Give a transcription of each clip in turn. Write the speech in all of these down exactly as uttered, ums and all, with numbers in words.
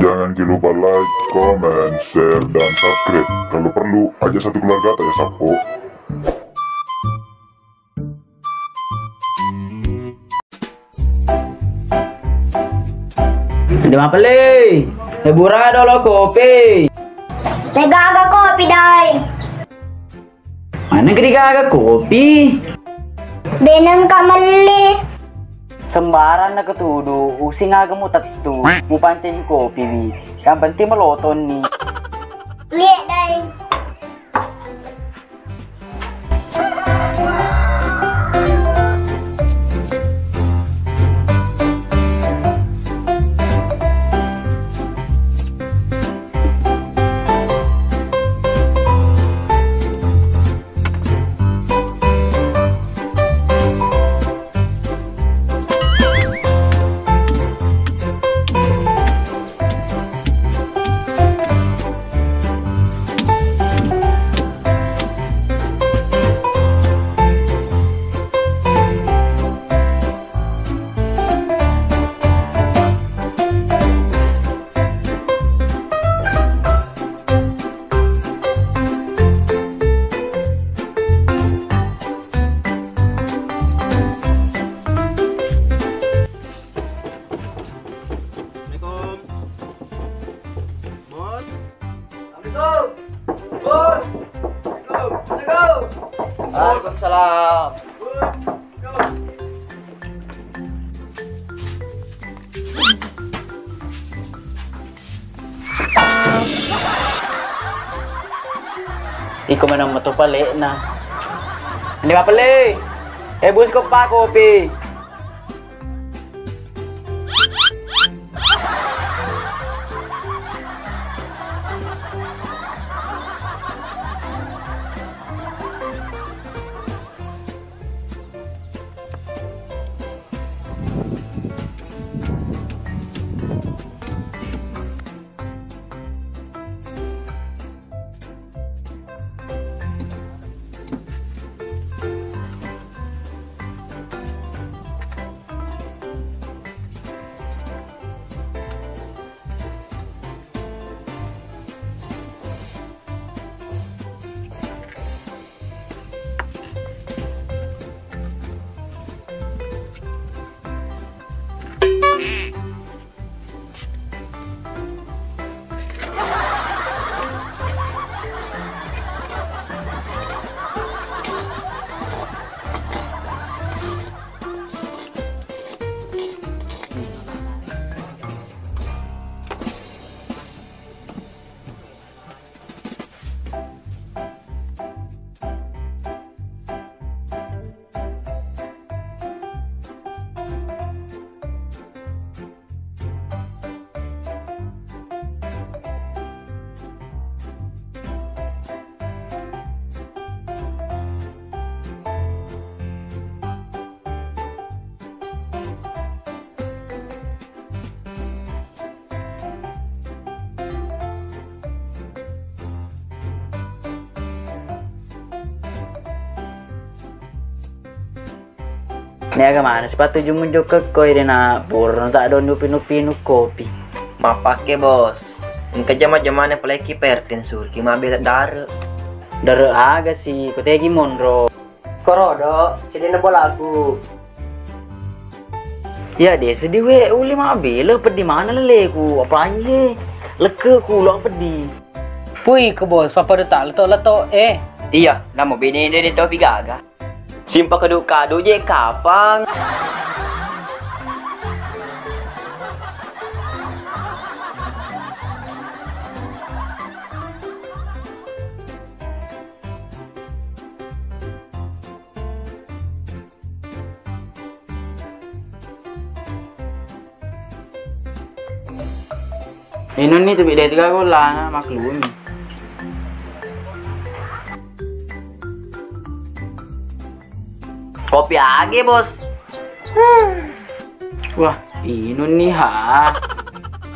Jangan ki lupa like, comment, share, dan subscribe. Kalau perlu, ajak satu keluarga tak ya sappo. Andi Mapelle, e, burang dolo kopi. Degaga kopi, Dai. Mana gede gaga kopi? Beneng ka melli. Sembarang na ketudu, using aga mu tettu, mu pancaji kopi wi. Yang penting melotonni. Liek, Dai. Assalamualaikum. Bos. Assalamualaikum. Bos. Assalamualaikum. Waalaikumsalam. Iko menang metu palekna. Andi Mapelle. Eh, bos, ko pa kopi. Niaga maneng sipattuju mujokka ko, irina purana tak do nupi-nupi nu kopi. Mappakke, Bos. Engka jama-jamane pale ki pertin surki mabela dare. Dare aga si, kotegi monro. Korodo, cedena bolaku. Ya, de sedih we, uli mabela peddi mana leleku, apalagi le, lekkeku lo peddi. Pui ke bos, papadu tak letok-letok, eh. Iya, namo bene de de topi gaga. Simpa kadu-kadu je kapang. Inunni tu bidde tiga gollana maklumi. Kopi age, Bos. Wah, inunni ha.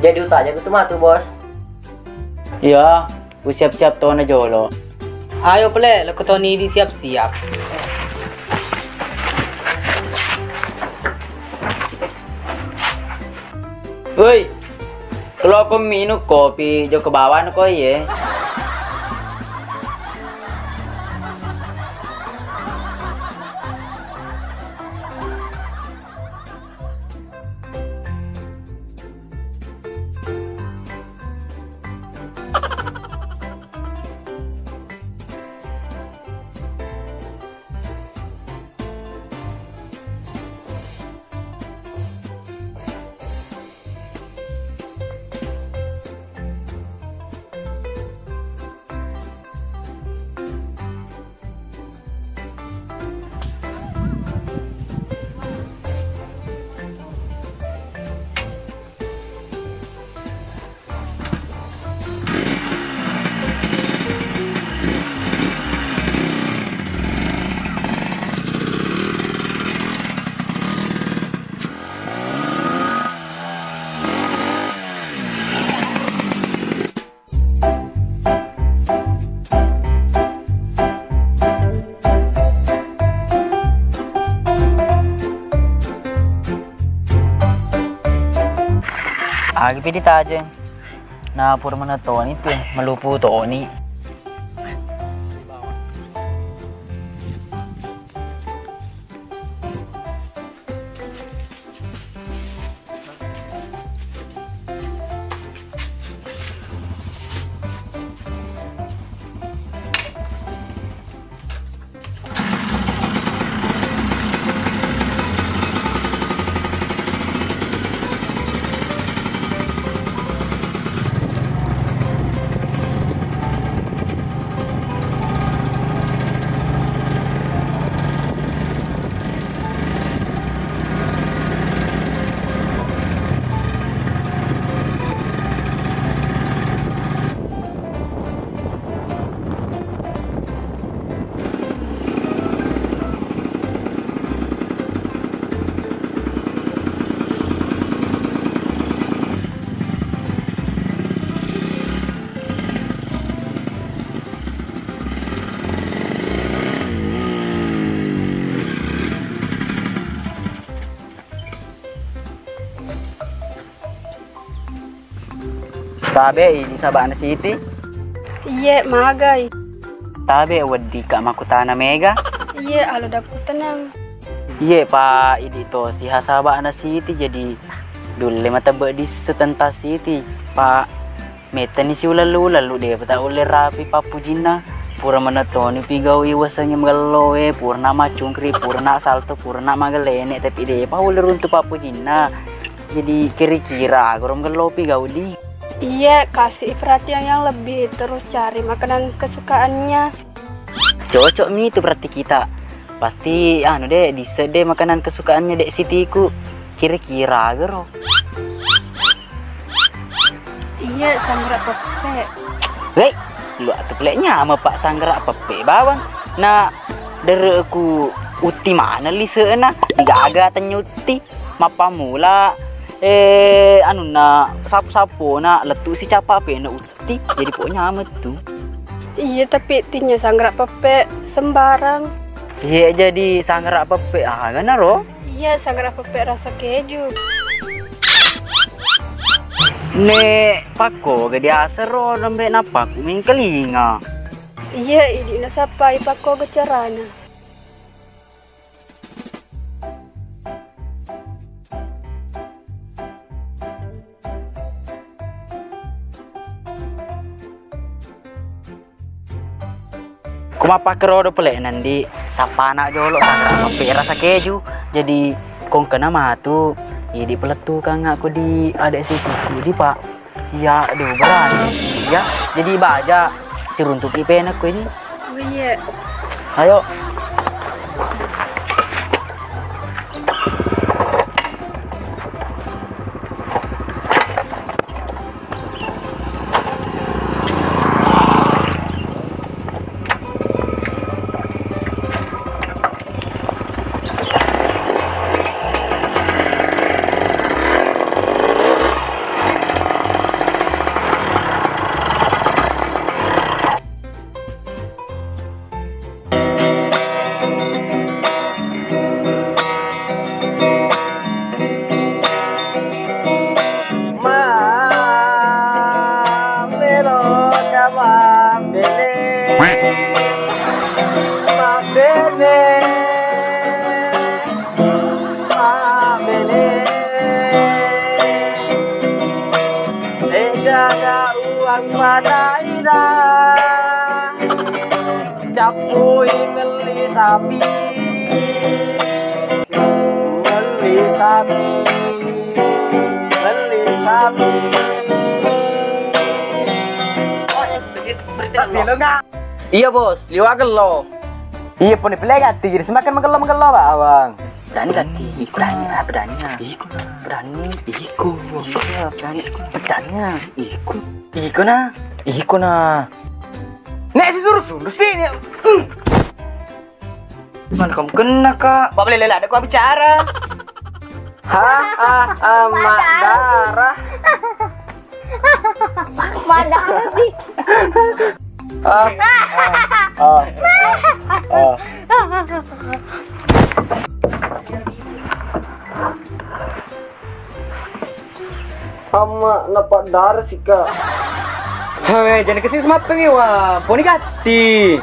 Jadi utajang tu matu, Bos. Iya. Ku siap-siap tona jolo. Ayo pale, lako toni di siap-siap. Woi, lo ko minum kopi jokka bawang ko iye. Agi pidi tajeng. Na pura menetoni tu, melupu toni. Tabe idi sabana Siti. Iye, magai. Tabe weddika makkutana mega. Iye, alo dappu tenang. Iye, Pak, idi to siha sabana Siti, jadi dulle matebbe disse tentang Siti, Pak. Mettani siulallu-ulallu, depa ta ulle rapi pappujinna. Pura menetoni pigau iwasengnge magello e, purana maccungkri, purana salto, purana magelene, tapi depa ulle runtu pappujinna. Jadi kira-kira agaro magello pigau di. Iya, kasih perhatian yang lebih, terus cari makanan kesukaannya. Cocok mi itu berarti kita. Pasti anu deh, dise deh makanan kesukaannya dek Sitiku. Kira-kira agaro. Iya, sanggara peppe. Wei, lu atu pele nyama pak sanggara peppe bawang. Na dereku utti mana lise'na, digaga tenya utti. Mappammula eh anunna sapu-sapona lettu si capa pena utti. Jadi pokoknya amettu. Iya, tapi tinya sanggara peppe sembarang. Iya, jadi sanggara peppe aga naro? Iya, sanggara peppe rasa keju. Ne pakko ga diasero lembe napakku mengkelinga. Iya, idi nasappai pakko ga carana. Ko mappakkerodo pole nandi sappana jolo sanggara mappe rasa keju. Jadi kongkena matu idi pelettukang aku di adek situ di pak. Iya, aduh, berani sih. Ya, jadi baja siruntuki penekku ini. Oh iya. Ayo. Sapi. Beli sapi. Beli sapi. Iya, Bos, liwa' gello. Iya, poni pele gatti, jadi semakin magello-magello bawang. Berani gatti, berani, ah, berani, ah. Iko, berani. Iko. Iya, berani. Berani, ah. Iko. Iko, nah. Iko, nah. Nek si suruh sundu sini. Hmm. Mana kamu kena, Kak? Pak, boleh lele, ada kau bicara. Ha, ha, ha, mak darah. Mak darah sih. Ah, ah, ah, ah. Amma, napaddara sika. Hei, jadi kesi semapeng wa. Poni gatti.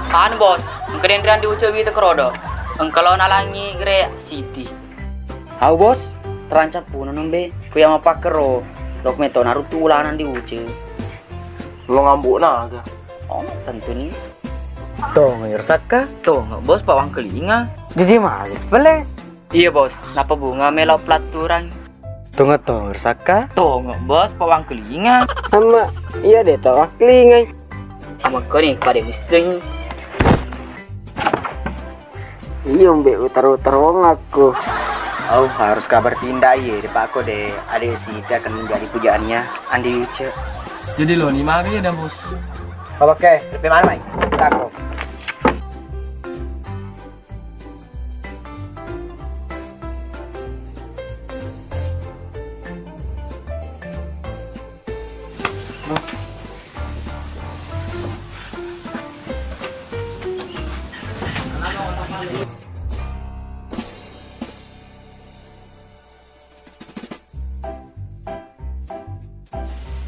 Anu, Bos, engka denrian di ucap wita kerodo. Engka lo nalangi gere Siti. Au, Bos, terancam puno nombe. Ku yang mapakkero. Lok meto narutu ulanang di ucap. Lo ngambuk naga. Oh, tentu ni. Tongo irsakka, tongo, Bos, pawangkelinga. Jadi malis pele. Iya, Bos, napa bunga melo pelatturang? Tongo-tongo sakka. Tongo, Bos, pawangkelinga. Amma, iya de' tawangkelingai. Amma koni pada misseng. Iya, mbe' utaro-utarong aku. Au, harus kabar tindak iye, de' pako de' ade' Siti akan menjadi pujaannya Andi Uce. Jadi lo ni mari ya, Bos. Oke, lebih mana mai? Tako.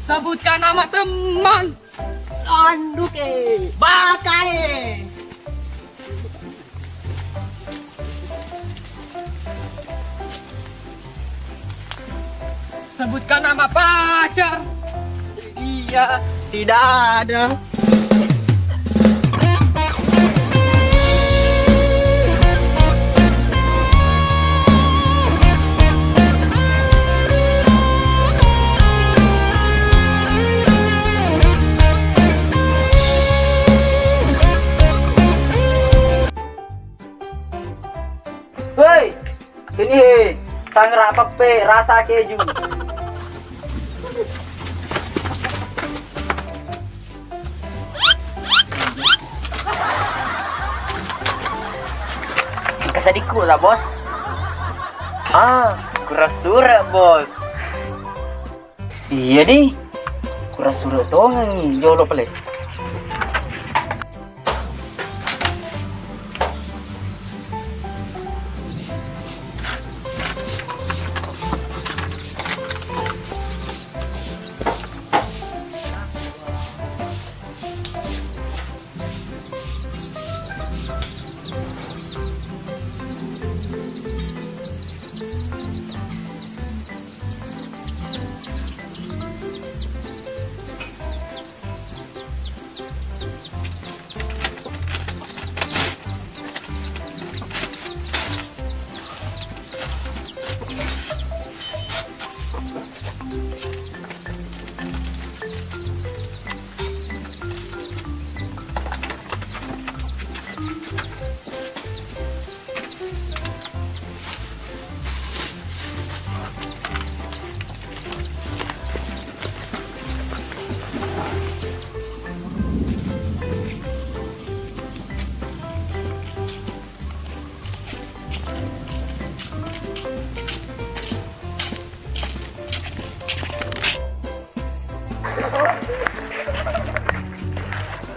Sebutkan nama teman. Anduke, bakae. Sebutkan nama pacar. Iya, tidak ada. Woi, sini he, sangra peppe rasa keju. Engka sedikku lah, Bos. Ah, kurang surat, Bos. Iya di, kurang surat tongengi jolo pale.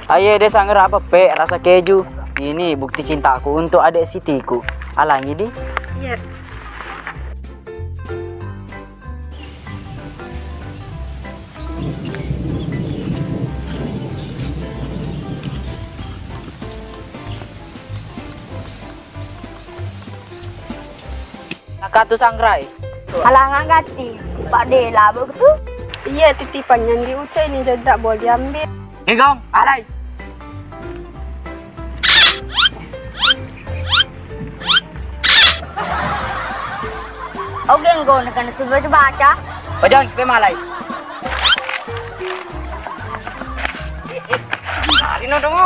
Aye, de' sangra peppe rasa keju. Ini bukti cintaku untuk adek Sitiku. Alangi di. Iya. Maka tu sangrai. Halangang gatti, Pak De, labo tu. Iya, titipannya di Uce ini, tidak boleh diambil. Ni gong, alai. Oke, engko, nakenna sudah baca. Ojan, supaya malai. Lari no dong.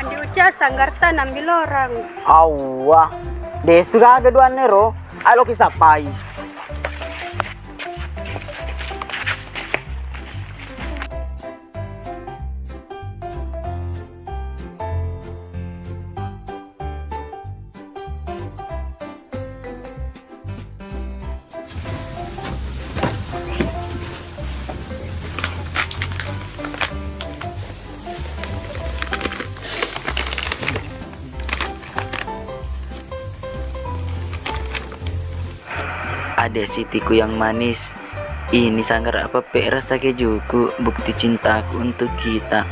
Andi Uca, sanggarta nambilorang. Awwa. Destu gaga duanne ro. Ayo lo kisappai. Adek Sitiku yang manis, ini sanggar apa pe rasa kejuku, bukti cintaku untuk kita.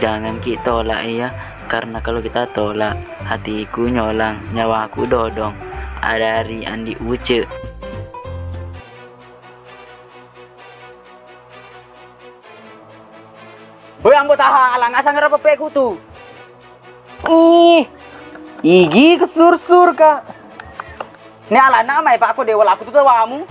Jangan ki tolak ya, karena kalau kita tolak, hatiku nyolang, nyawaku dodong. Adari Andi Uce. Woi, ambo taha, alang asang rapa peku tu. Ih, igi kesursur, Kak. Ini alana mai, Pak, aku dewa laku tu tawamu.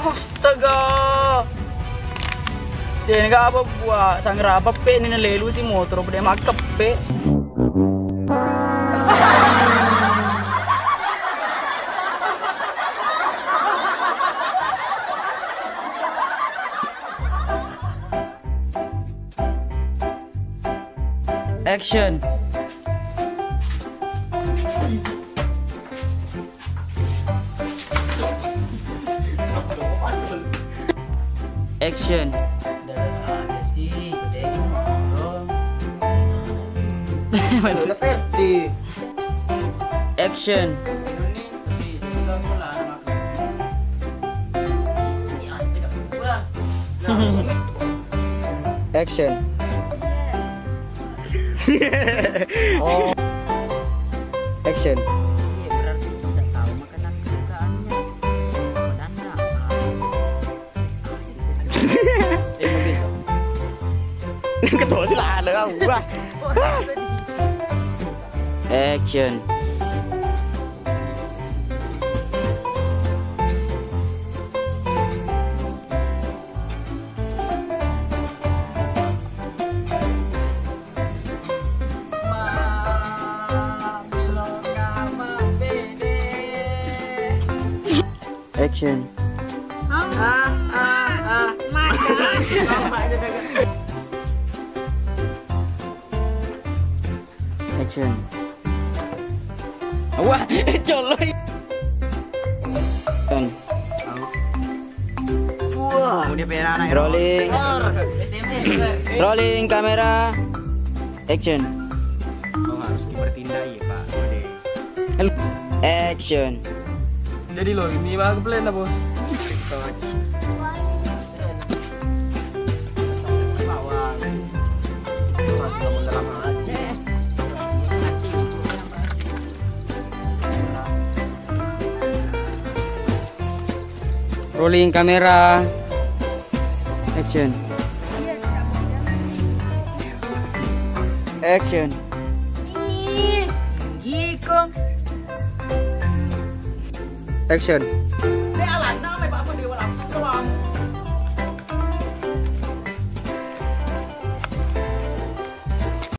Astaga. Dena ga apa buat sangra apa pe ni nalelu si motor pada makkeppe. Action. Action. Action. Action. Oh. Action. Ketawa sih lah, ada gua. Action. Action. Ah, ah, ah. Action. Wah, coloi. Action. Wah, udah pernah anak. Rolling. Rolling kamera. Action. Kau harus bertindak ya, Pak. Action. Jadi lo ini bang plan lah, Bos. Rolling kamera. Action. Action. Action.